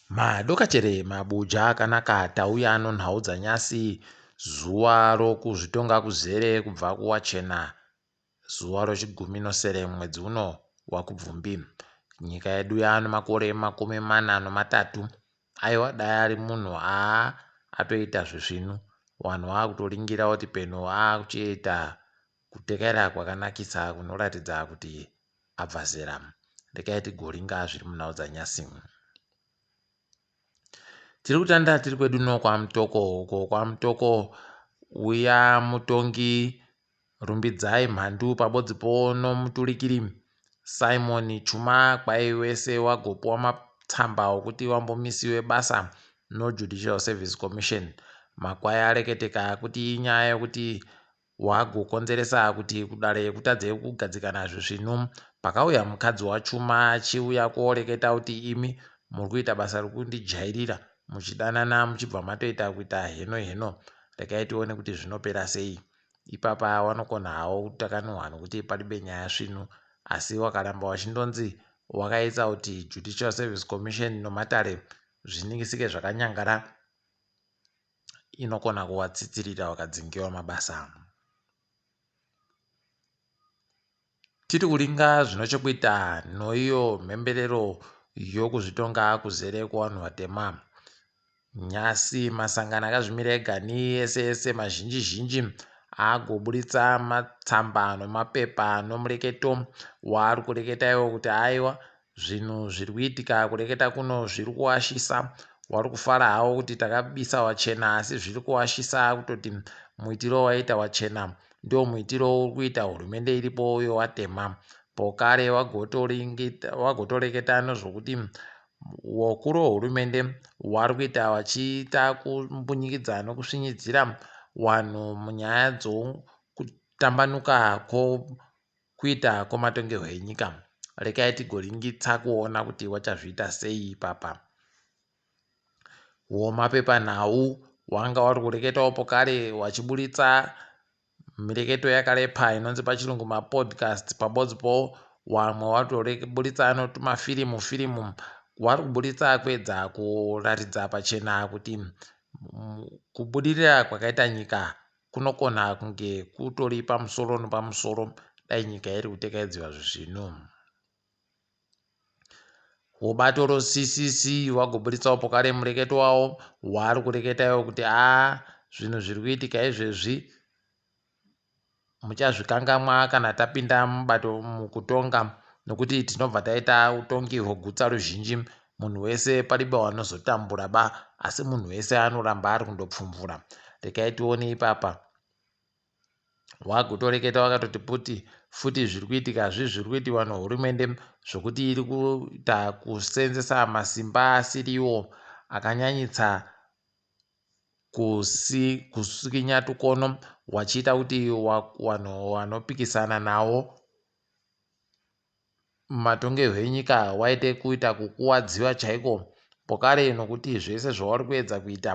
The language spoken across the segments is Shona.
Madokachere mabuja akanaka tauya nonhau dzanyasi zuva rokuzvitonga kuzere kubva kuwachena zuva rochigumi nosere mwedzi uno waKubvumbi. Nyika yedu yaane makore 43 aiwa dai ari munhu aa atoita zvisvinu vanhu vakutoringira kuti peno akuchiita kutekaira kwakanakisa kunoratidza kuti abva zera. Regai tigoringa zviri munhau dzanyasi. Tiri kutanda tiri kwedu no kwaMutoko uko kwaMutoko uya mutongi Rumbidzai Mhandu pabodzi po nomuturikiri Simon Chuma kwai wese wagopuwa matsamba okuti wambomisiwe basa noJudicial Service Commission. Makwai areketeka kuti inyaya yokuti Wagokonzeresa kuti kudare kutadze kugadzikana zvisvinu. Pakauya mukadzi waChuma achiuya koreketa kuti imi muri kuita basa rekundijairira muchidanana muchibva matoita kuita heno heno. Regai tione kuti zvinopera sei. Ipapa wanokona hawo kutakanuhwa nokuti palibe nyaya svinu asi wakaramba wachindonzi wakaita kuti Judicial Service Commission nomatare zviningisike zvakanyangara inokona kuvatsitsirira vakadzingiwa mabasa. Tiri kuringa zvino chekuita noiyo mhemberero yokuzvitonga kuzere kuvanhu vatema. Nyasi masangano akazvimira ega ese ese mazhinji zhinji agoburitsa matsamba nomapepa nomureketo waari kureketa iwo kuti aiwa Zvinhu zviri kuitika kureketa kuno zviri kuwashisa. Wari kufara hawo kuti takabisa wachena asi zviri kuwashisa kutoti muitiro waita wachena ndiwo muitiro uri kuita hurumende iripo yowatema. Pokare wagotoreketa nezvokuti wakuru wehurumende wari kuita wachiita kumbunyikidza nokusvinyidzira wanhu munyaya dzokutambanuka Kuita kwematongerwo enyika rekai tigoringitsa kuona kuti wachazviita sei ipapa. Wo mapepanhau wanga wari kureketawo pokare wachiburitsa mireketo yakarepa inonzi pachirungu mapodcast pabodzipo wamwe watoburitsa notumafirimu firimu wari kuburitsa kuedza kuratidza pachena kuti kubudirira kwakaita nyika Kunokona kunge kutori pamusoro nepamusoro dai nyika iri kutekaidziwa zvisvinu. Wobato roCCC wagoburitsawo pokare mureketo wawo waari kureketa iwo kuti aa zvinhu zviri kuitika izvezvi muchazvikangamwa kana tapinda mubato mukutonga nokuti tinobva taita utongi hwogutsa ruzhinji munhu wese palibe wanozotambura ba asi munhu wese anoramba ari kundopfumvura regai tione ipapa wakutoreketa wakatoti puti futi zviri kuitika zvi zviri kuitiwa nehurumende zvokuti iri kuita kuseenzesa masimba asiriwo akanyanyitsa kusikinya tukono wachiita kuti vanhu vanopikisana nawo Mumatongerwo enyika waite kuita kukuwadziwa chaiko pokare nokuti zvese zvauri kuedza kuita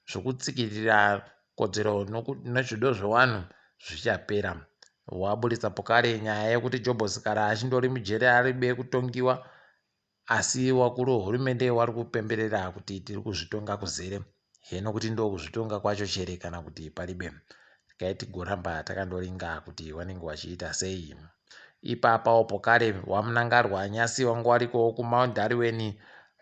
zvokutsikirira kodzero nezvido zvewanhu zvichapera. Waburitsa pokare nyaya yekuti Jobho Sikhala achindori mujere aribe kutongiwa asi wakuru wehurumende wari kupemberera kuti tiri kuzvitonga kuzere. Heno kuti ndokuzvitonga kwacho chere kana kuti paribe. Regai tigoramba takandoringa kuti wanenge wachiita sei. Ipapawo pokare waMnangarwa nyasi wanga warikowo kuMount Darwin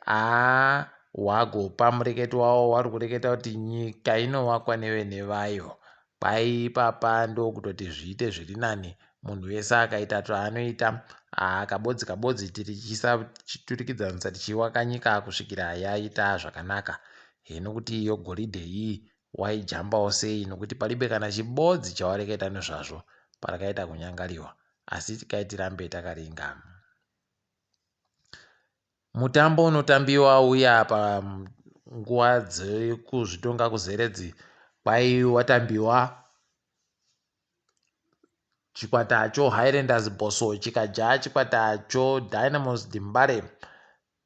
aa wagopa mureketo wawo wari kureketa kuti nyika inovakwa nevene vayo. Kwai ipapa ndokutoti zviite zviri nani munhu wese akaita zvaanoita aa kabodzi kabodzi tichiisa tichiturikidzanisa tichiwaka nyika kusvikira yaita zvakanaka. Hino kuti iyo goridhe iyi waijambawo sei nokuti palibe kana chibodzi chawareketa nezvazvo parakaita kunyangariwa asi tikai tirambe takaringa. Mutambo unotambiwa uya panguva dzekuzvitonga kuzeredzi kwai watambiwa chikwata cho Highlanders Bosso chikadya chikwata cho Dynamos Dembare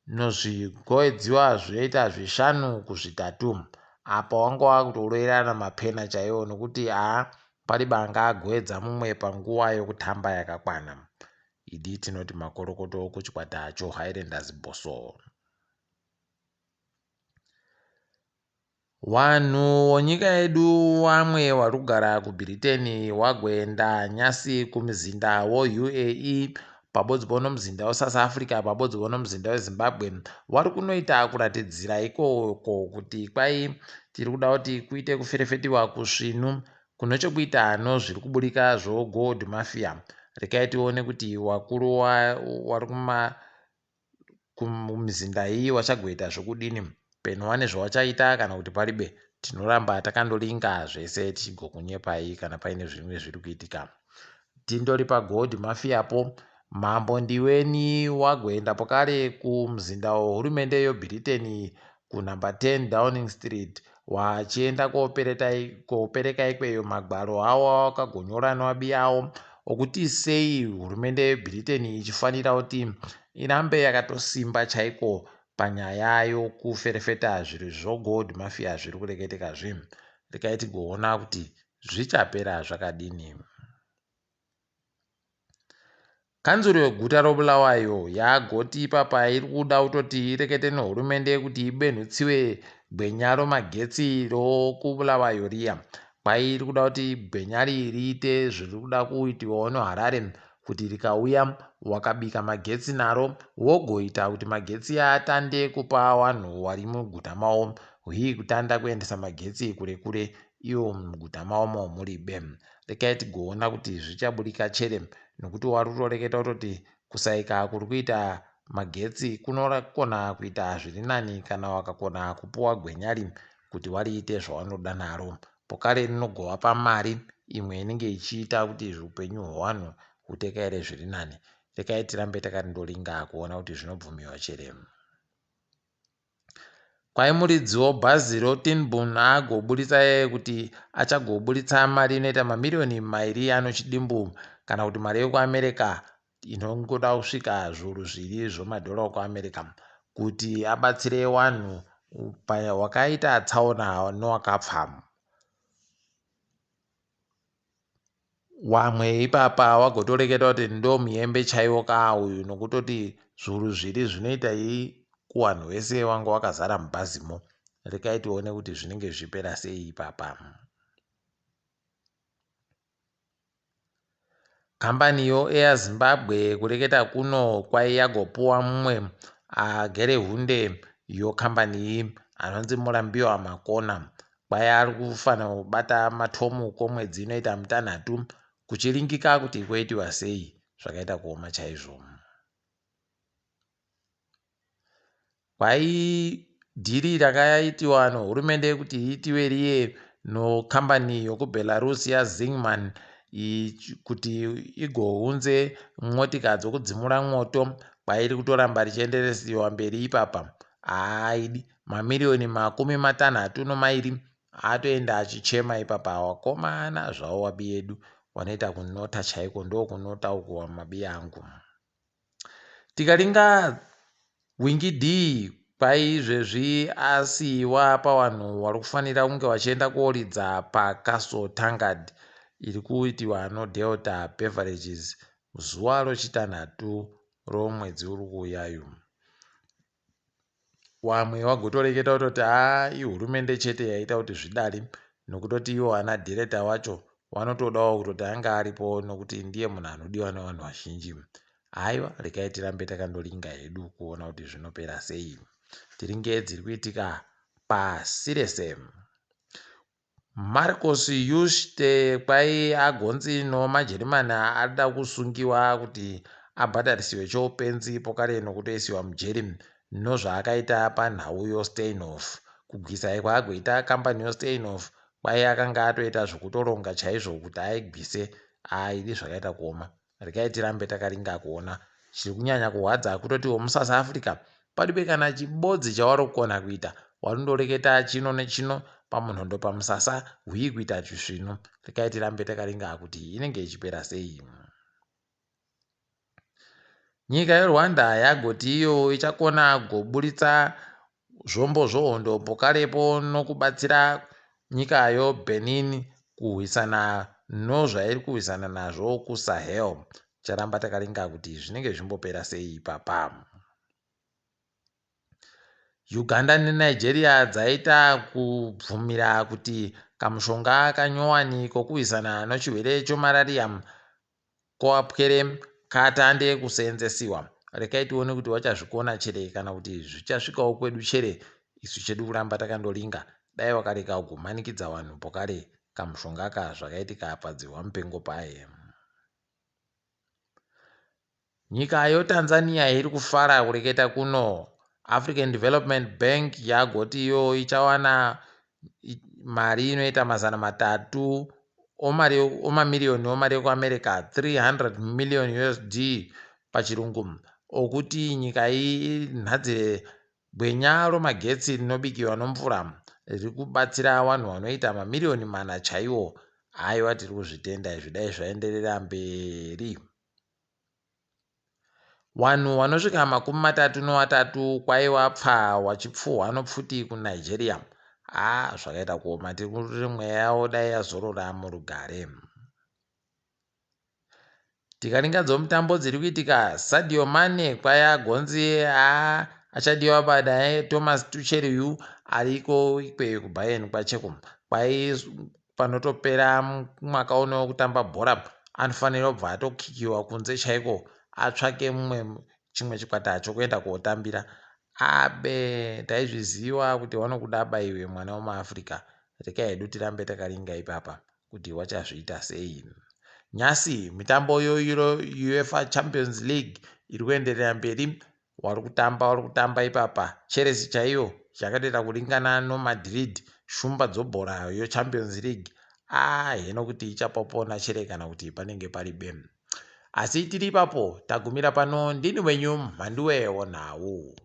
Nozvigoedziwa zvoita zvishanu kuzvitatu. Apa wanga wakutoroverana mapena chaiwo nokuti haa palibe anga agoedza mumwe panguva yokutamba yakakwana. Idi tinoti makorokoto kuchikwata choHighlanders Bosso. Wanhu wonyika yedu wamwe wari kugara kuBritain wagoenda nyasi kumuzinda woUAE pabodzipo nomuzinda weSouth Africa pabodzipo nomuzinda weZimbabwe wari kunoita kuratidzira ikoko kuti kwai tiri kuda kuti kuite kuferefetiwa kusvinu kune chokuita nozviri kuburika zvoGold Mafia. Rekai tione kuti wakuru wari kuma kumizinda iyi wachagoita zvokudini peno wane zvawachaita kana kuti paribe tinoramba takandolinga zvese tichigokunyepai kana paine zvimwe zviri kuitika tindori pagold mafia po mambo ndiweni wagoenda pokare kumuzinda wehurumende yobhiriteni kunumber 10 Downing Street wachienda kopereka ikweyo magwaro awo awakagonyora newabi awo okuti sei hurumende yeBritain ichifanira kuti irambe yakatosimba chaiko panyaya yokuferefeta zviro zvogold mafia zviri kureketeka zvi. Rekai tigoona kuti zvichapera zvakadini. Kanzuru yeguta roBulawayo yagoti ipapa iri kuda kutoti irekete nehurumende kuti ibenhutsiwe gwenya romagetsi rokuBulawayo riya. Kwai iri kuda kuti gwenya iri riite zviri kuda kuitiwawo neHarare kuti rikauya wakabika magetsi naro wogoita kuti magetsi atande kupa vanhu vari muguta mavo hwii kutanda kuendesa magetsi kure kure ivo muguta mavomo muribe. Rekai tigoona kuti zvichaburika chere nokuti wari kutoreketa kutoti kusaika kuri kuita magetsi kunokona kuita zviri nani kana wakakona kupuwa gwenyari kuti wariite zvawanoda naro. Pokare rinogovapa mari imwe inenge ichiita kuti upenyu hwevanhu hutekaire zviri nani. Rekai tirambe takandoringa kuona kuti zvinobvumiwa chere. Kwai muridzi wobhazi roTinbun agoburitsa kuti achagoburitsa mari inoita mamiriyoni mairi anochidimbu kana kuti mari yekuAmerica inongoda kusvika zviuru zviviri zvemadhora ekuAmerica kuti abatsire vanhu wakaita tsaona nowakapfa. Wamwe ipapa wagotoreketa kuti ndomuyembe chaiwo kaa uyu nokutoti zviuru zviri zvinoita ii kuwanhu wese wanga wakazara mubhazimo. Rekai tione kuti zvinenge zvichipera sei ipapa. Kambani yoAir Zimbabwe kureketa kuno kwai yagopuwa mumwe agere hunde yokambani iyi anonzi Murambiwa Makona. Kwai ari kufanira kubata matomu kwomwedzi inoita mitanhatu kuchiringika kuti kwoitiwa sei zvakaita kuoma chaizvo. Kwai dhiri rakaitiwa nehurumende kuti riitiwe riye nokambani yokuBelarus yaZingman kuti igounze motika dzokudzimura mwoto kwairi kutoramba richienderesiwa mberi ipapa. Haaidi mamiriyoni 32 atoenda achichema ipapa. Wakomana zvawo wabiyedu wanoita kunota chaiko ndokunota uku wamabiya angu. Tikaringa Winky D kwaizvezvi asiiwa pawanhu wari kufanira kunge vachienda koridza paCastle Tankard iri kuitiwa noDelta Beverages zuva rochitanhatu romwedzi uri kuuyayu. Wamwe wagotoreketa kutoti haa ihurumende chete yaita kuti zvidari nokutoti iwo ana Delta wacho wanotodawo kutoti ange aripo nokuti ndiye munhu anodiwa nevanhu vazhinji. Haiwa regai tirambe takandoringa hedu kuona kuti zvinopera sei. Tiringe dziri kuitika pasi rese. Marcos Yuste kwai agonzi nomaJerimani arida kusungiwa kuti abhadharisiwe choupenzi pokare nokutoisiwa mujeri nozvaakaita panhau yoSteinhoff. Kugwisa kwaagoita kambani yoSteinhoff kwai akanga atoita zvokutoronga chaizvo kuti aigwise aidi zvakaita kuoma. Regai tirambe takaringa kuona. Chiri kunyanya kuhwadza kutotiwo muSouth Africa padibe kana chibodzi chawari kukona kuita. Warindoreketa chino nechino pamunhondo pamusasa hwii kuita chisvinu. Regai tirambe takaringa kuti inenge ichipera sei. Nyika yeRwanda yagoti iyo ichakona kugoburitsa zvombo zvohondo pokarepo nokubatsira nyika yoBenin kuhwisana nozvairi kuhwisana nazvo kuSahel. Ticharamba takaringa kuti zvinenge zvichimbopera sei ipapa. Uganda neNigeria dzaita kubvumira kuti kamushonga kanyowani kokurwisana nechirwere chemarariya koapwere katande kuseenzesiwa. Rekai tione kuti vachazvikona chere kana kuti zvichasvikawo kwedu chere isu chedu kuramba takandoringa. Dai wakarega kumanikidza vanhu pokare kamushonga aka zvakaitika padzihwa mupengo paye. Nyika yoTanzania iri kufara kureketa kuno. African Development Bank yagoti iyo ichawana mari inoita 300 omamiriyoni omari yekuAmerica, 300 million USD pachirungu, okuti nyika iyi inhadzire gwenya romagetsi rinobikiwa nomvura riri kubatsira vanhu vanoita mamiriyoni mana chaiwo. Haiwa tiri kuzvitenda izvi dai zvaenderera mberi. Wanhu wanosvika 33 kwaiwa pfa wachipfuhwa nopfuti kuNigeria. Haa zvakaita kuoma tiri kuti mweya yavo dai yazorora murugare. Tikaringa dzomutambo dziri kuitika Sadio Mane kwai agonzi haa achadiwa padaye Thomas Tuchel yu ariko ikweyo kuBayern kwacheko kwai panotopera mwaka uno wekutamba bhora anofanira kubva atokikiwa kunze chaiko atsvake mumwe chimwe chikwata chokuenda kotambira abe taizviziva kuti wanokuda baiwe mwana wemuafrica rekai hedu tirambe takaringa ipapa kuti wachazviita sei. Nyasi mitambo yoUefa Champions League iri kuenderera mberi wari kutamba wari kutamba ipapa Chelsea chaiyo yakatoita kuringana noMadrid shumba dzobhora yoChampions League ah heno kuti ichapopona chere kana kuti panenge pari bem asi tiri ipapo tagumira pano ndini wenyu mhanduwe wonhau.